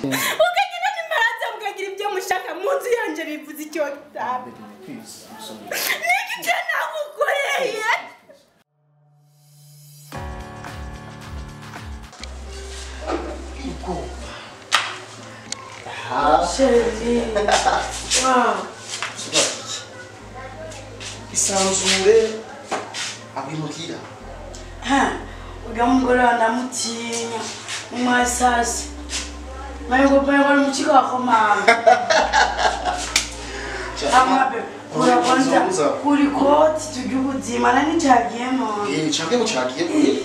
Mukagira nimaraza mukagira ibyo mushaka mu nzu yanjye bivuze icyo Octave. Please, I'm sorry. Niki cyo nagukoreye? Chérie. Wow. Isanzure abimukira. Ha, ujya mugore ndamutinya. Umwasasi. Mayo mayo muchiko akomanga. Amabe urabanza kuri koti tujye ubuzima nani cyagiyemo. Cyagiyemo cyagiye.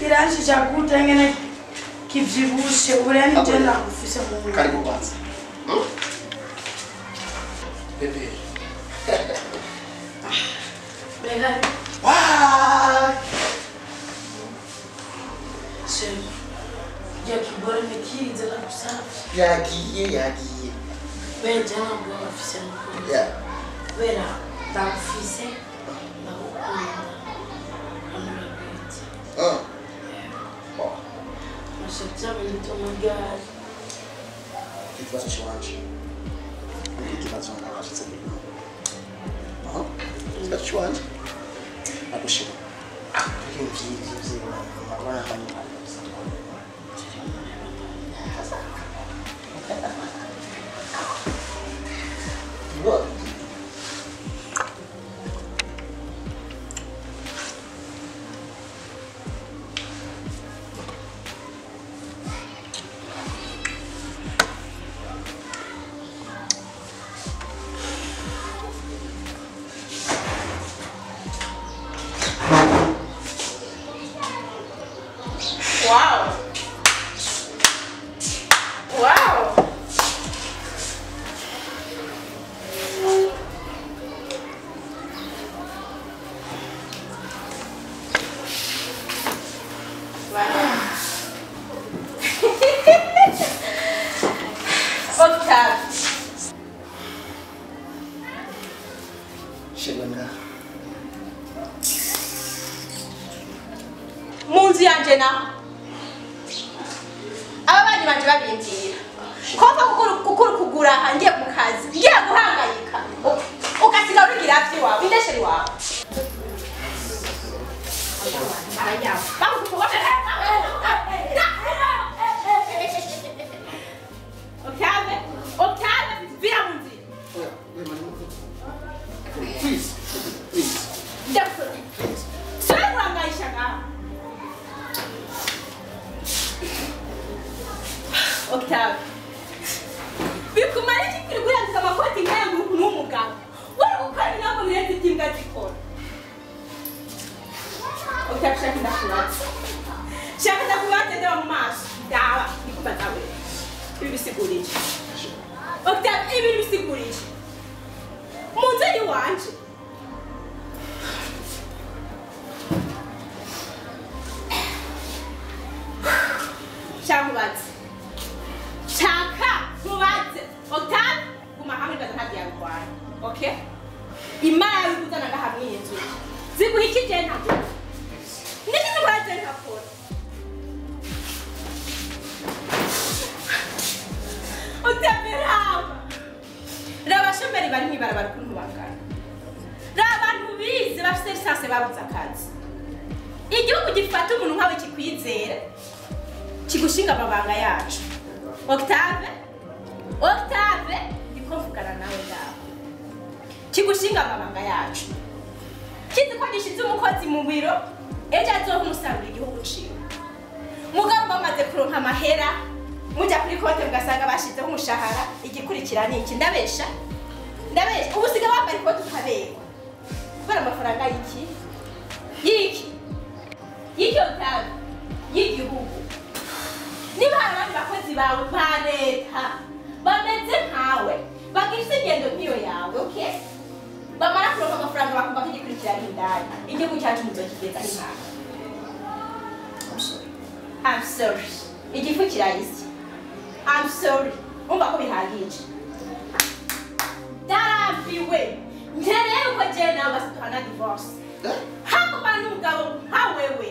Iranshi cyakutengene kivyibushe urani jenda kufise mu. Karibu kwanza. Bebe. Bebe. Wow. Chérie. Yakibora mekiza nakusafye. Yagiye yagiye. Beja ntabwo afise mukuru. Yeah. Bera ndagufise ndagukunda. Amurabiti. Ah. Bon. Mashatsa mito magari. Ikibazo cy'iwanje. Ikibazo nabashitse muri. Ah. Ikibazo cy'iwanje. Agushira. Ah, ibintu mabara hanyuma. What? Wow. Wow. Octave. Shibanga. Munzu yanje na ababanyi banje babindira kova gukuru kugura hangiye mu kazi ngiye guhangayika ukasiga urigira vyiwawe indesheri wawe Octave, Octave, vira mu nzira. Please, please. Please. Sio kurangayisha ngaho. Octave. Bikumara iki kuri kurandika amakoti nkaya n'umugabo. Wari gukora inama birenze iby'imbwa zikora. Octave shaka ndakubaza. Shaka ndakubaza ndaba mu maso. Ndaba ndikubaza we. Ibi bisigura iki? Octave ibi bisigura iki? Mu nzu y'iwanje. Shaka nkubaze. Shaka nkubaze. Octave guma hamwe ndaza ntabyarwara. Okay? Imana yikuzana ngahamwe inzu. Ziguha iki je ntabwo? Niki nkubaze ntakora. Octave raba. Raba shomeri bari mwibarabara ukuntu bangana. Raba abantu bize bafite lisansi babuze akazi. Igihugu gifata umuntu nkawe kikwizera. Kigushinga amabanga yacu. Octave, Octave, ndiko mvugana nawe ngaho. Kigushinga amabanga yacu. Kizi ko gishize umukozi mu biro, ejo azoha umusaruro igihugu ciwe. Mugabo bamaze kuronka amahera, mujya kuri konte mugasanga bashizeho umushahara, igikurikira ni iki? Ndabesha? Ndabesha. Ubu usiga wambaye ikoti ukaberwa. Kubera amafaranga y'iki? Y'iki? Y'iki Octave? Y'igihugu. Niba hari abandi bakozi bawe ba leta bameze nkawe bagifite ingendo nk'iyo yawe, okay? Bamara kuronka amafaranga bakumva ko igikurikirana indani. Igihugu cyacu muzokigeza impaka. I'm sorry. I'm sorry. Igifu kirahise. I'm sorry. Umva ko bihagije. Ndarambiwe. Nkeneye yuko jewe nawe basi duhana divorce. Hagumana n'umugabo nka wewe.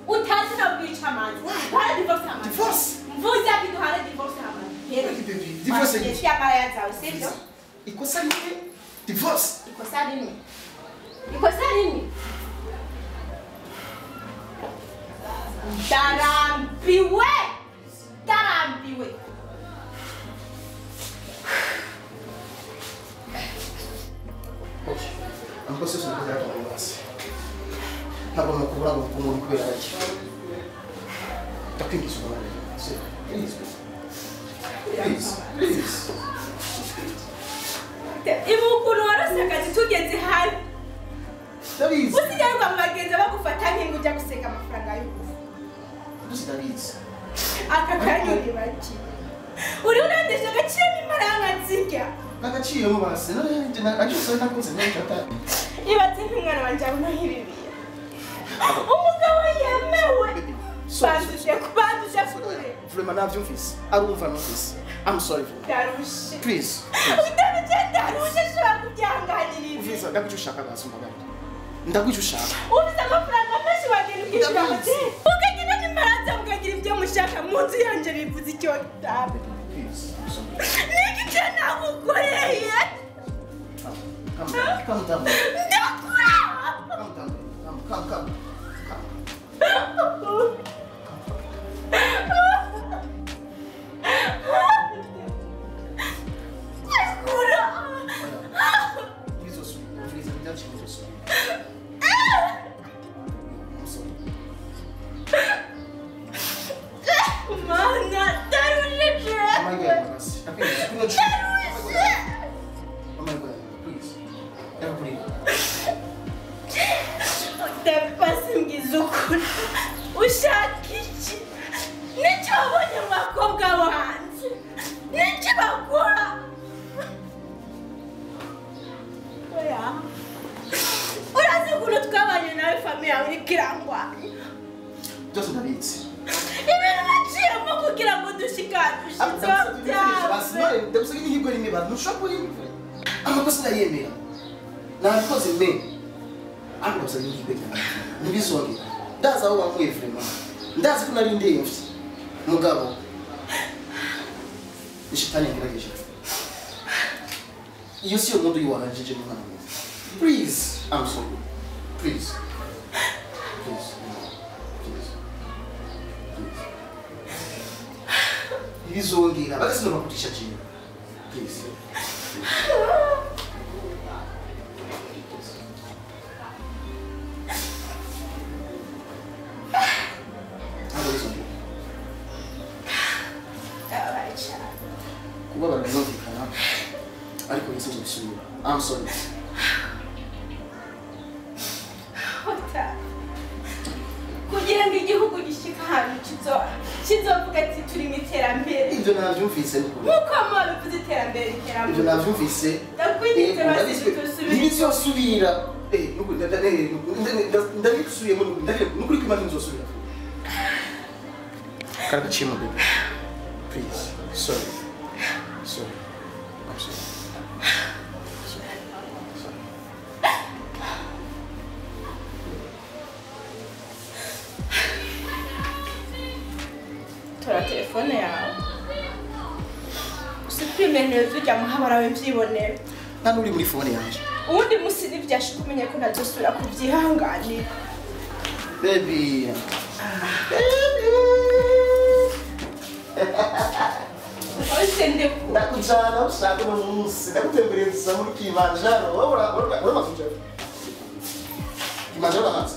Utazi na bwica amanzi. Duhana divorce amanzi. Divorce? Mvuze ati duhana divorce amanzi. impere. Divorce yamara zawe, sivyo? Ikosa rimwe divorce. Ikosa rimwe. Ikosa rimwe. Ndarambiwe. Ndarambiwe. Okay. Amakosa yose nakoze yarabaye basi. Ntabwo nakubura ngo ukuntu kubera iki. Ndakwinginze umbabarire. Please. Please. Please. Ibu ukuntu warose akazi tugeze hano. Ndabizi. Usigaye ngo bagenzi bagufata nk'ingo ujya gusenga amafaranga y'ubufu. Gusa ndabizi. Aka kanya uri baki. Uri urandesha agaciro n'imaranga nzirya. Nagaciyemo basi. None nakoze neza. Ibatse nk'umwana wanje abona nk'ibibiya. Umugabo yemewe. Banduje kubanduje kure. Vraiment navyumvise. Arumva numvise. I'm sorry. Ndarushe. Please. Ndarushe, ndarushe shobora kubyanganira ibi. Uvisa ndakwica ushaka basi umbabarire. Ndakwica ushaka. Ufise amafaranga menshi wagenda ukishyura hoteli. Ukagira n'imaranza mukagira ibyo mushaka mu nzu yanje bivuze icyo tabe. Please. I'm sorry. Niki cyo nagukoreye? Come down. Come down. Ndakura. Come down. Come, come, come. Come. Ndakura. Please, please, please. I'm sorry. Mana, ndarushe. Oh my God, Ndarushe. Oh my God, please. Ndakuriye. Ndabasingiza ukuri. Ushaka iki? Nicyo wabonye mu bakobwa banjye. Nicyo baguha. Oya. Urazi ukuntu twabanye nawe famiye yawe iriko irangwanya. Byose ndabizi. Ibintu naciyemo kugira ngo dushikadushize byawe. Ndagusabye n'ihirwe rimwe basi ntushobora kurimva. Amakosa ndayemera. Nabikoze me. Ariko ndagusabye n'ihirwe rimwe. Ntibizongere. Ndazi aho wankuye vraiment. Ndazi ko nari ndemvye. Mugabo. Ishitani yangerageje. Iyo si yo mundo yiwanje je mwana mwiza. Please, I'm sorry. Please. Please. Please. Please. Ntibizongera. Basi nobakutisha jewe. Please. Ntabwo bizongera. Ndababaye cyane. Kubabara birumvikana ariko nsinzobisubira. I'm sorry. Ota. Kugira ngo igihugu gishike ahantu kizovuga ati turi mu iterambere. Ibyo navyumvise n'ukuri. Nk'uko mubivuze iterambere iterambere. Ibyo navyumvise. Ndakwinginze basi tusubire. Ntibizosubira. Nukuri ndabisubiyemo nukuri ko Imana ntizosubira. Karagaciyemo baby. Please. Sorry. Sorry. I'm sorry. Sorry. Sorry. Tora telefone yawe. Usipime neza ujya muhabara we mbyibonera. Nta n'uri muri phone yanje. Uwundi musi ntibyashika umenye ko ntazosubira kubyihanganira. Baby. Baby. Ndakujana ushaka uno munsi ndagutembereza muri Kilimanjaro. Wowe uramaze kujayo? Kilimanjaro uramaze?